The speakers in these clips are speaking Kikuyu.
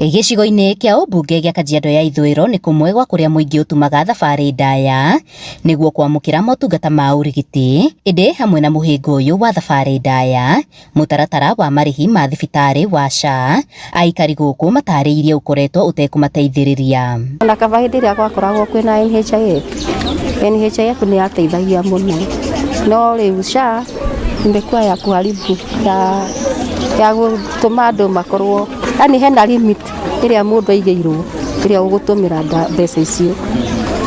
Gĩcigo-inĩ kĩa ũmbunge gĩa Kajiado ya Ithũĩro nĩ kũmwe gwa kũrĩa mũingĩ ũtumaga thabarĩ ndaya nĩguo kwamũkĩra motungata ma ũrigiti, ĩndĩ hamwe na mũhĩnga ũyũ wa thabarĩ ndaya, mũtaratara wa marĩhi ma thibitarĩ wa SHA, aikari gũkũ matarĩirie ũkoretwo ũtekũmateithĩrĩria. Ona kaba hĩndĩ ĩrĩa gwakoragwo kwĩna NHIF, NHIF nĩ yateithagia mũno, no rĩu SHA imekuwa ya kuharibu ya gũtũma andũ makorwo, yani hena limit ĩrĩa mũndũ aigĩirwo ĩrĩa ũgũtũmĩra mbeca icio.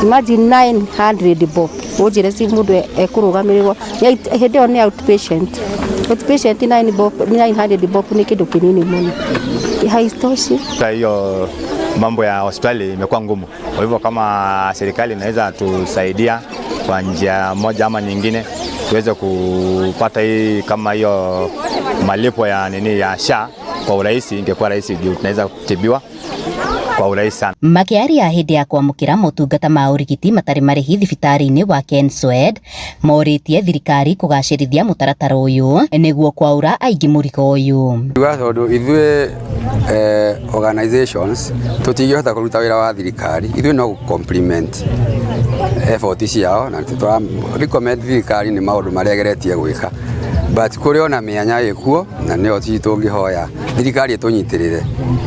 Imagine 900 bob, ũnjĩre ci mũndũ ekũrũgamĩrĩrwo, hĩndĩ ĩyo nĩ outpatient, outpatient 9 bob, 900 bob nĩ kĩndũ kĩnini mũno, haitoshi. Hiyo mambo ya hospitali imekuwa ngumu, kwa hivyo kama serikali inaweza tusaidia kwa njia moja ama nyingine, tuweze kupata hii kama hiyo malipo ya nini ya SHA kwa urahisi, ingekuwa rahisi juu tunaweza kutibiwa kwa urahisi sana. Makĩaria hĩndĩ ya kwamũkĩra motungata ma ũrigiti matarĩ marĩhi thibitarĩ-inĩ wa Kenswed, morĩtie thirikari kũgacĩrithia mũtaratara ũyũ nĩguo kwaũra aingĩ mũrigo ũyũ. Tuga tondũ ithuĩ organizations tũtingĩhota kũruta wĩra wa thirikari, ithuĩ no complement effort ciao na tũra recommend thirikari nĩ maũndũ marĩa ĩgeretie gwĩka, but kũrĩ ona mĩanya ĩkuo na nĩyo tũngĩhoya thirikari ĩtũnyitĩrĩre.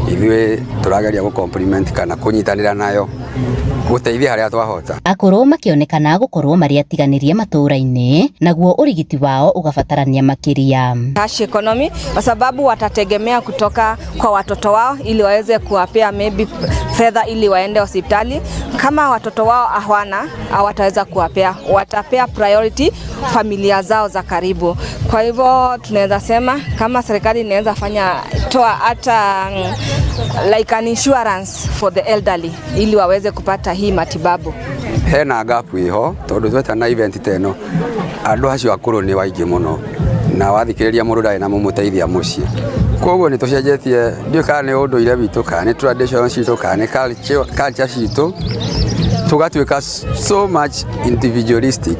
Ithuĩ tũrageria gũ complement kana kũnyitanĩra nayo gũteithia harĩa twahota. Akũrũ makĩonekana gũkorwo marĩ atiganĩrie matũũra-inĩ, naguo ũrigiti wao ũgabatarania makĩria. Cash economy kwa sababu watategemea kutoka kwa watoto wao ili waweze kuwapea maybe fedha ili waende hospitali. Kama watoto wao hawana, hawataweza kuwapea, watapea priority familia zao za karibu. Kwa hivyo tunaweza sema kama serikali inaweza fanya toa hata like an insurance for the elderly ili waweze kupata hii matibabu. Hena gap iho tondu twetana event ta ĩno, andũ acio akũrũ nĩ waingĩ mũno na wathikĩrĩria mũndũ ndarĩ na mũmũteithia mũciĩ, koguo nĩ tũcenjetie, ndiũĩ kana nĩ ũndũire witũ kana nĩ tradition citũ kana nĩ culture citũ, tũgatuĩka so much individualistic,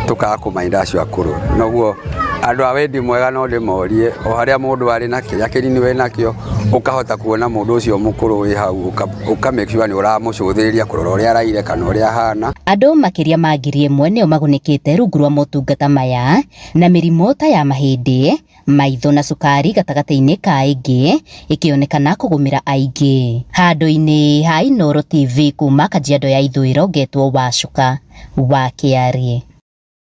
tũkaga kũmainda acio akũrũ. Noguo andũ a wendi mwega no ndĩmorie, o harĩa mũndũ arĩ na kĩrĩa kĩnini wĩ nakĩo, ũkahota kuona mũndũ ũcio mũkũrũ wĩ hau, ũka make sure nĩ ũramũcũthĩrĩria kũrora ũrĩa araire kana ũrĩa ahana. Andũ makĩria ma 1000 nĩo magunĩkĩte rungu rwa motungata maya na mĩrimũ ta ya mahĩndĩ, maitho na cukari gatagatĩ-inĩ ka ĩngĩ ĩkĩonekana kũgũmĩra aingĩ. Handũ-inĩ ha Inooro TV kuma Kajiado ya Ithũĩro, ngetwo Wacuka wa Kĩarie.